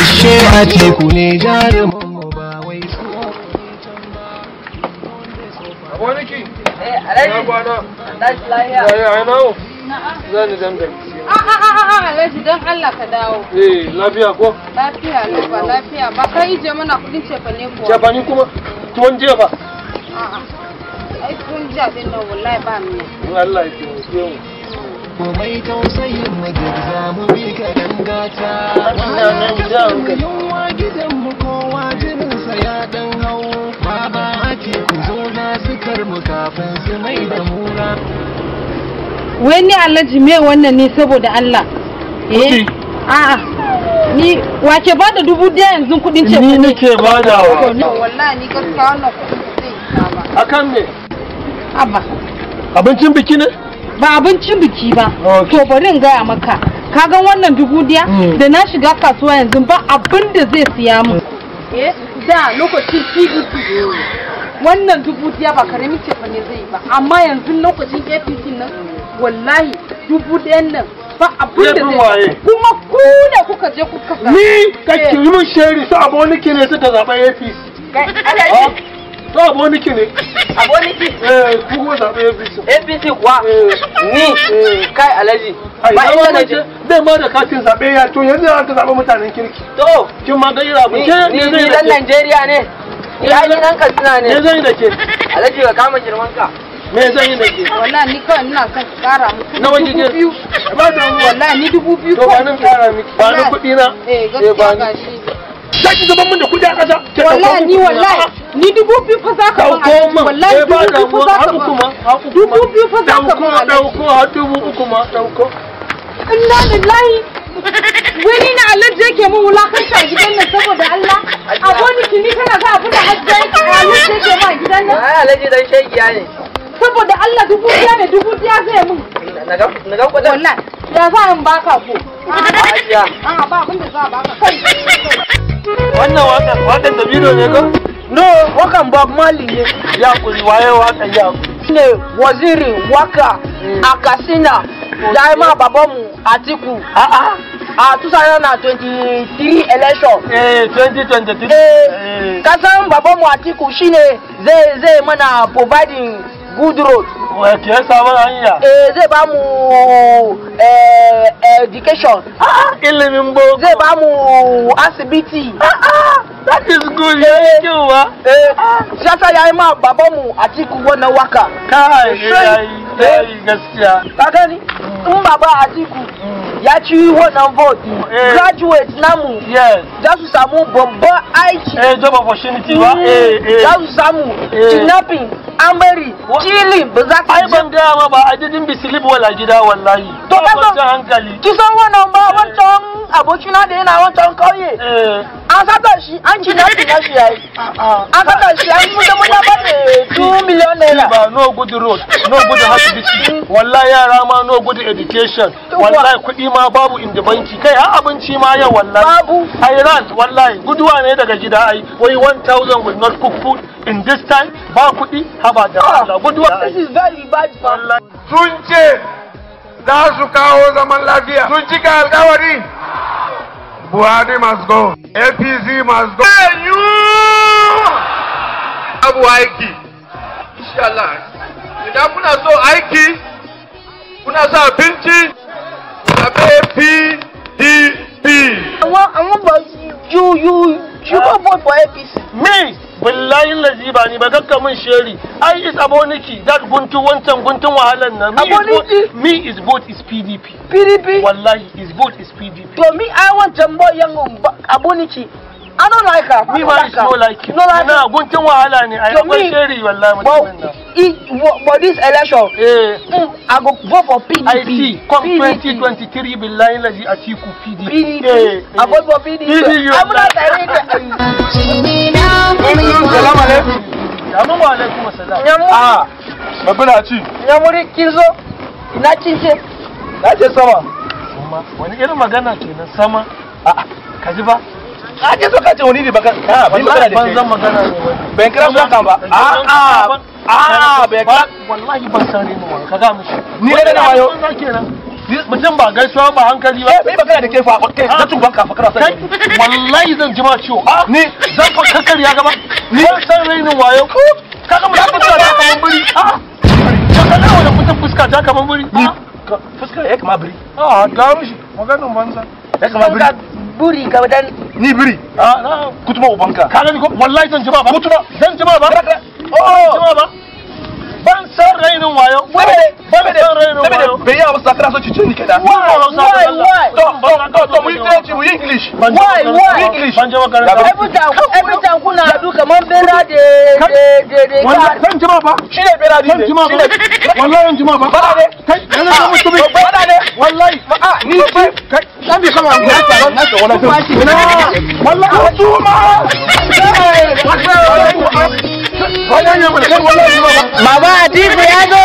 Ashe Atiku ne jarumin mu ba wai su. Aboniki. Eh, Alhaji. Tashi lafiya. Ya ya nawo. Za ni dandali. A a a a Alhaji dan Allah ka dawo. Eh, lafiya ko? Lafiya ba lafiya ba kai ije mana kudin cefane kuwa. Cefane kuma tuwon jiya ba. A'a. Ai tuwon jiya din nan wallahi ba miya. In Allah ya taimake mu. Mu mai tausayin mu duk za mu bi ka dan gata. Yunwa gidan mu kowa jininsa ya dan hau. Baba Atiku zo na sukar mu kafin su mai da mura. Wai ni Alhaji me wannan ne saboda Allah? Eh? A'a. Ni wace ba da 1000 yanzu kudin cefane? Ni nake badawa. Wallahi ni gaskiya wannan kudin zai isa ba. Akan me? Abba. Abincin biki ne? Ba abincin biki ba. To bari in gaya maka. Ka ga wannan 1000 da na shiga kasuwa yanzu ba abin da zai siya mu. Eh, da lokacin PDP wannan 1000 ba karamin cefane zai yi ba, amma yanzu lokacin APC nan wallahi 1000 nan ba abin da zai. Kuma ku ne kuka je kuka zaɓa. Ni kake yi mun sheri su aboniki ne suka zaɓa APC. Kai Alhaji. Su aboniki ne. Aboniki? Eh, ku kuma zaɓa APC. APC kuwa? Ni kai Alhaji. Ba inda na je. Zai ma da katin zaɓe ya to yanzu aka zaɓa mutanen kirki. To. Kin ma ga irin abu. Ni ni dan Najeriya ne. Ni ai ni dan Katsina ne. Me zan yi da ke? Alhaji ka kama girman ka. Me zan yi da ke? Wallahi ni kawai ina son ka kara mu. Nawa kike? 2000. Ba da mu. Wallahi ni 2000. To ba nan kara miki. Ba ni kuɗi na. Eh gaskiya gashi. Za ki zuban min da kuɗi a ƙasa. Wallahi ni wallahi ni 2000 fa za ka ban. Wallahi 2000 fa za ka ban. 2000 fa za ka ban. Dauko har 3000 ma dauko. Inna lillahi. Wani na Alhaji yake mun wulakanci a gidan nan saboda Allah. Aboniki ni kana ga abu da hajji Alhaji yake ma a gidan nan. Ai Alhaji dan shegiya ne. Saboda Allah 1000 ne 1000 zai mun. Na ga kudin. Wallahi ya za in baka ko? Hajiya. A'a ba abin da za a baka kai. Wannan wakan wakan Davido ne ko? No, wakan Bob Marley ne. Ya kuri waye wakan ya. Ne waziri waka a Katsina. Ya yi ma babanmu Atiku. A'a. A 2023 election. Eh 2023. Eh, kasan babanmu Atiku shine zai zai mana providing good road. Wace ya samu hanya? Eh zai ba mu education. A'a ilimin boko. Zai ba mu asibiti. A'a that is good. Ya yi kyau ba. Eh shi yasa ya yi ma babanmu Atiku wannan waka. Kai yayi gaskiya. Ka gani? In baba Atiku ya ci wannan vote, graduate namu za su samu babban aiki. Eh job opportunity ba? Eh eh. Za su samu kidnapping, amari, killing ba za Ai ban gaya ma ba I didn't be sleep well a gida wallahi. To Ba ka kwanciyar hankali. Kisan wannan ba wancan abokina da yana wancan kauye. An sata shi an kidnapping na shi yayi. An sata shi an mutu mun ba da 2 million naira. Ba no good road, no good hospital. Wallahi yara ma no good education. Wallahi kuɗi ma babu inda banki kai har abinci ma yau wallahi. Babu. Iran wallahi guduwa ne daga gida ai. Wai 1000 will not cook food in this time ba kuɗi haba da Allah guduwa. This is very bad for Sun ce za su kawo zaman lafiya. Sun cika alkawari. Buhari must go. APC must go. Abu aiki. Insha Allah. Idan kuna so aiki, kuna so abinci, zaɓe PDP. I want but you go vote for APC. Me billahi lazi ba ni ba kakka mun sheri. Ai is aboniki that guntu wancan guntun wahalan nan. Aboniki? Me is vote is PDP. PDP? Wallahi is vote is PDP. To me I want Jambo Young Aboniki. I don't like her. Me ma is no like you. No like Na guntun wahala ne ai To akwai me, sheri wallahi mutumin nan. But this election, Eh. I go vote for PDP. I see. Come PDP. 2023 billahi lazi Atiku PDP. PDP. Eh, I vote for PDP. PDP. I'm not ready. Salaam alaikum. Amma wa alaikum assalam. Nyamu. Ah, babuna ci. Nyamuri kinzo. Ina kince. Na ce sama. Wani irin magana kenan sama? A'a, ka ji ba? A ce so ka ce wani ne baka ka ban magana da Ban zan magana ne. Ban kira sunan ka ba. A a a bai kira. Wallahi ban san rena wayo, ka ga mishi. Ni rena wayo. Mutum ba gaisuwa ba hankali ba. Eh, bai magana da ke fa, kai na tuban ka fa kana Kai, wallahi zan ji ma ciwo. Ni zan fa kakkarya gaba. Ni san rainin wayo. Kaga mutum fuska ta kaman biri. Ka ga wani mutum fuska ta kaman biri. Ni fuska ya kama biri. A ga mishi maganin banza. Ya kama biri. Buri ga dan ni biri. A na kutuma ubanka. Ka gani ko wallahi zan ji ma ba. Kutuma. Zan ji ma ba. Oh, ji ma ba. Ban san rainin wayo. Ban san rainin wayo. Bai yi Hausa kana so cuce ni kenan. Why why? To mu yi Turanci, mu yi English. Why why? English. Ban je makaranta. Every time kuna haɗu kamar bera da da da Wallahi zan ji ma ba. Shi ne bera Zan ji ma ba. Wallahi zan ji ma ba. Bada ne. Kai, yanzu ka mutu bi. Bada ne. Wallahi. A ni Kai, dan bi kama na ta na ta wala. Wallahi kutuma. Baba Atiku ya zo.